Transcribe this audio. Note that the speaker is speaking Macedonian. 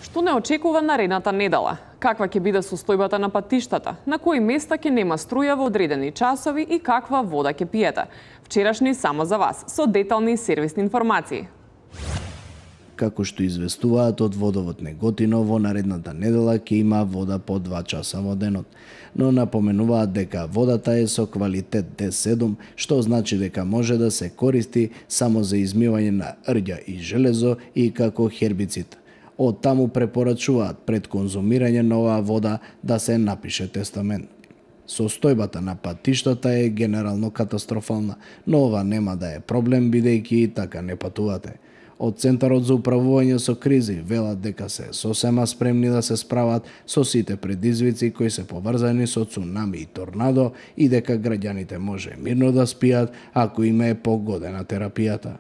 Што не очекува наредната недела? Каква ќе биде состојбата на патиштата? На кои места ќе нема струја во одредени часови и каква вода ќе пиете? Вчерашни само за вас, со детални сервисни информации. Како што известуваат од Водовод Неготино, во наредната недела ќе има вода по 2 часа во денот, но напоменуваат дека водата е со квалитет D7, што значи дека може да се користи само за измивање на рѓа и железо и како хербицид. Од таму препорачуваат пред конзумирање на оваа вода да се напише тестамент. Состојбата на патиштата е генерално катастрофална, но ова нема да е проблем бидејќи и така не патувате. Од Центарот за управување со кризи велат дека се сосема спремни да се справат со сите предизвици кои се поврзани со цунами и торнадо и дека граѓаните може мирно да спијат ако им е погодена терапијата.